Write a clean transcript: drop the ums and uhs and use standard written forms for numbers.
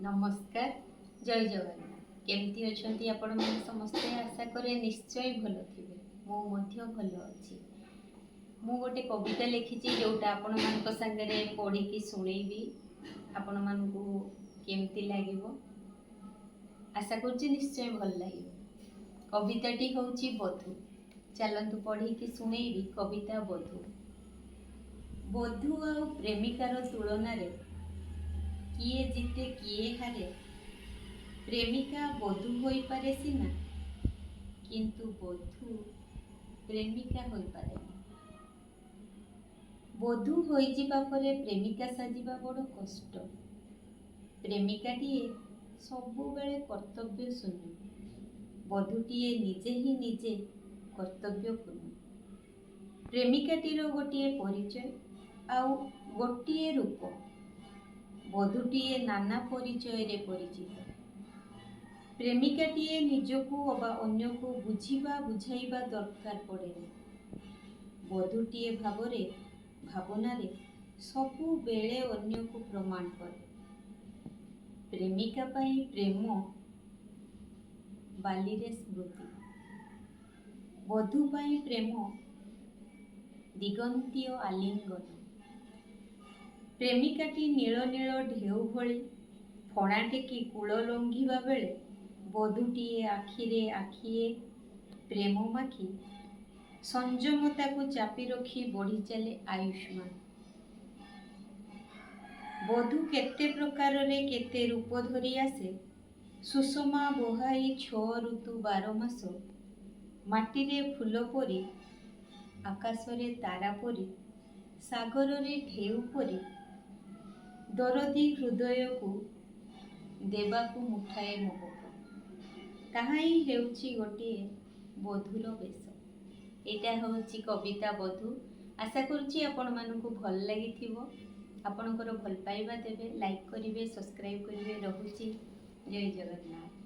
ନମସ୍କାର, ଜୟ ଜଗନ୍ନାଥ। କେମିତି ଅଛନ୍ତି ଆପଣମାନେ ସମସ୍ତେ? ଆଶା କରେ ନିଶ୍ଚୟ ଭଲ ଥିବେ। ମୁଁ ମଧ୍ୟ ଭଲ ଅଛି। ମୁଁ ଗୋଟେ କବିତା ଲେଖିଛି, ଯେଉଁଟା ଆପଣମାନଙ୍କ ସାଙ୍ଗରେ ପଢ଼ିକି ଶୁଣେଇବି। ଆପଣମାନଙ୍କୁ କେମିତି ଲାଗିବ? ଆଶା କରୁଛି ନିଶ୍ଚୟ ଭଲ ଲାଗିବ। କବିତାଟି ହେଉଛି ବଧୂ। ଚାଲନ୍ତୁ, ପଢ଼ିକି ଶୁଣେଇବି କବିତା ବଧୂ। ବଧୂ ଆଉ ପ୍ରେମିକାର ତୁଳନାରେ କିଏ ଜିତେ, କିଏ ହାରେ? ପ୍ରେମିକା ବଧୂ ହୋଇପାରେ ସିନା, କିନ୍ତୁ ବଧୂ ପ୍ରେମିକା ହୋଇପାରେନି। ବଧୂ ହୋଇଯିବା ପରେ ପ୍ରେମିକା ସାଜିବା ବଡ଼ କଷ୍ଟ। ପ୍ରେମିକାଟିଏ ସବୁବେଳେ କର୍ତ୍ତବ୍ୟ ଶୂନ୍ୟ, ବଧୂଟିଏ ନିଜେ ହିଁ ନିଜେ କର୍ତ୍ତବ୍ୟପୂର୍ଣ୍ଣ। ପ୍ରେମିକାଟିର ଗୋଟିଏ ପରିଚୟ ଆଉ ଗୋଟିଏ ରୂପ, ବଧୂଟିଏ ନାନା ପରିଚୟରେ ପରିଚିତ। ପ୍ରେମିକାଟିଏ ନିଜକୁ ଅବା ଅନ୍ୟକୁ ବୁଝିବା ବୁଝାଇବା ଦରକାର ପଡ଼େନି। ବଧୂଟିଏ ଭାବରେ ଭାବନାରେ ସବୁବେଳେ ଅନ୍ୟକୁ ପ୍ରମାଣ କରେ। ପ୍ରେମିକା ପାଇଁ ପ୍ରେମ ବାଲିରେ ସ୍ମୃତି, ବଧୂ ପାଇଁ ପ୍ରେମ ଦିଗନ୍ତୀୟ ଆଲିଙ୍ଗନ। ପ୍ରେମିକାଟି ନୀଳ ନୀଳ ଢେଉ ଭଳି ଫଣା ଟେକି କୂଳ ଲଙ୍ଘିବା ବେଳେ, ବଧୂଟିଏ ଆଖିରେ ଆଖିଏ ପ୍ରେମ ମାଖି ସଂଯମତାକୁ ଚାପି ରଖି ବଢ଼ି ଚାଲେ ଆୟୁଷ୍ମାନ। ବଧୂ କେତେ ପ୍ରକାରରେ କେତେ ରୂପ ଧରି ଆସେ, ସୁଷମା ବୋହାଇ ଛଅ ଋତୁ 12 ମାସ। ମାଟିରେ ଫୁଲ ପରି, ଆକାଶରେ ତାରା ପରି, ସାଗରରେ ଢେଉ ପରି ଦରଦୀ ହୃଦୟକୁ ଦେବାକୁ ମୁଠାଏ ମହକ, ତାହା ହିଁ ହେଉଛି ଗୋଟିଏ ବଧୂର ବେଶ। ଏଇଟା ହେଉଛି କବିତା ବଧୂ। ଆଶା କରୁଛି ଆପଣମାନଙ୍କୁ ଭଲ ଲାଗିଥିବ। ଆପଣଙ୍କର ଭଲ ପାଇବା ଦେବେ, ଲାଇକ୍ କରିବେ, ସବସ୍କ୍ରାଇବ୍ କରିବେ। ରହୁଛି, ଜୟ ଜଗନ୍ନାଥ।